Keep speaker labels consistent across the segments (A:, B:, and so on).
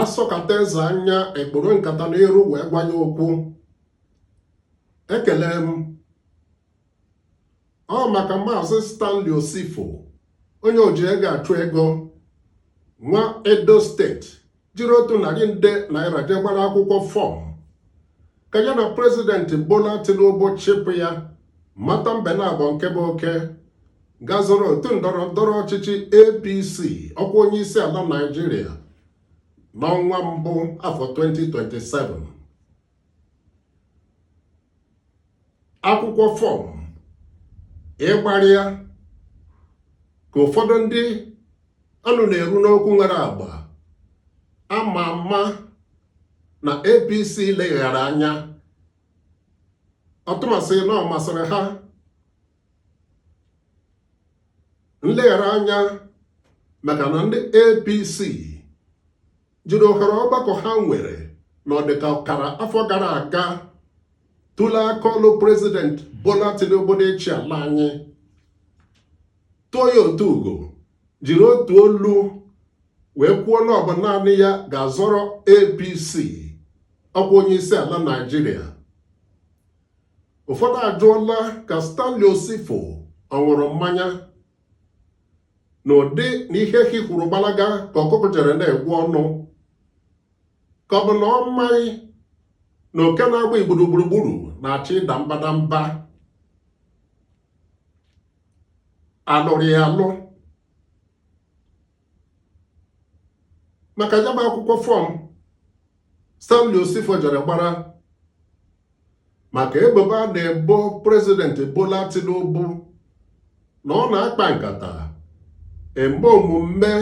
A: Asọkata eze anya ekporo nkata n'iru wee gwa ya okwu. Ekele m. Ọ maka Maazị Stanley Osifo, onye oji ego achụ ego, nwa Edo steeti jiri ₦100 nde jee gbara akwụkwọ fọm ka ya na prezidenti Bola Tinubu chịpụ ya mata mbe na abọ nke bụ oke ga zọrọ otu ndọrọ ndọrọ ọchịchị APC ọkwa onye isi ala Naịjirịa n'ọnwa mbụ afọ 2027. Akwụkwọ fọm ịgbara ya ka ụfọdụ ndị ọnụ na-eru n'okwu nwere agba ama ama na APC leghara anya, ọtụmasị na ọ masịrị ha nleghara anya maka na ndị APC jiri ohere ọgbakọ ha nwere na ọdịka ọkara afọ gara aga tụlee aka ọlụ prezident Bola Tinubu n'ịchị ala anyị, tụọ ya otu ugo, jiri otu olu wee kwuo na ọ bụ naanị ya ga-azọrọ APC ọkwa onye isi ala Naịjirịa. Ụfọdụ ajụọla ka Stanley Osifo ọ ṅụrụ mmanya na ụdị na ihe hikwuru gbalaga ka ọkụkọ jere na-egwu ọnụ, ka ọ bụ na ọ maghị na oke na-agba igbudu gburugburu na-achọ ịda mbadamba. Alụrụ ya alụ maka ya bụ akwụkwọ fọm Stanley Osifo jere gbara maka ebubo a na-ebo prezidenti Bola Tinubu na ọ na-akpa nkata eme omume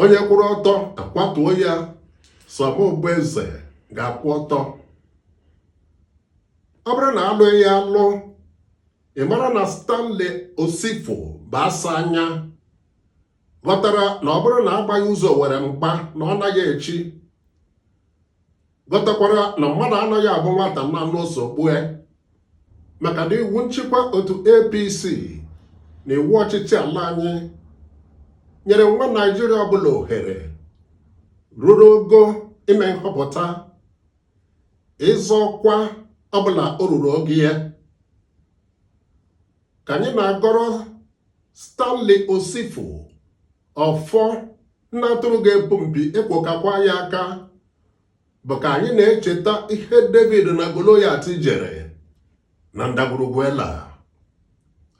A: onye kwụrụ ọtọ akwatuo ya, sọ mụ bụ eze ga-akwụ ọtọ. Ọ bụrụ na alụghị ya alụ, ị mara na Stanley Osifo bụ asa anya ghọtara na ọ bụrụ na agbaghị ụzọ were mgba na ọ naghị echi, ghọtakwara na mmadụ anaghị abụ nwata na n'ụzọ gbue, maka na iwu nchịkwa otu APC na iwu ọchịchị ala anyị nyere nwa Naijiria ọbụla ohere ruru ogo ime nhọpụta ịzọ ọkwa ọbụla o ruru oge ya. Ka anyị na-agọrọ Stanley Osifo ọfọ na atụrụ ga-epu mpi ekwokakwa ya aka, bụ ka anyị na-echeta ihe David na Goliath jere na ndagwurugwu Ela.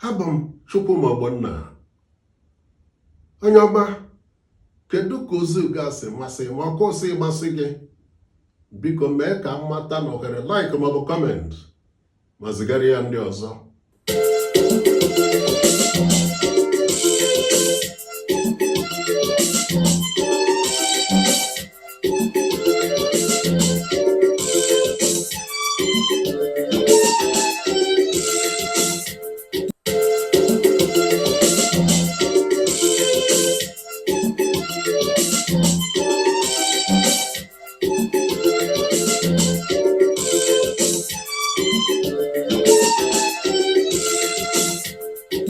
A: Abụ m Chukwuma Ogbonna. Onye ọma, kedu ka ozi ga si masị ma ọ ka o si masị gị? Biko mee ka m mata na ohere like maọbụ comment ma zigara ya ndị ọzọ.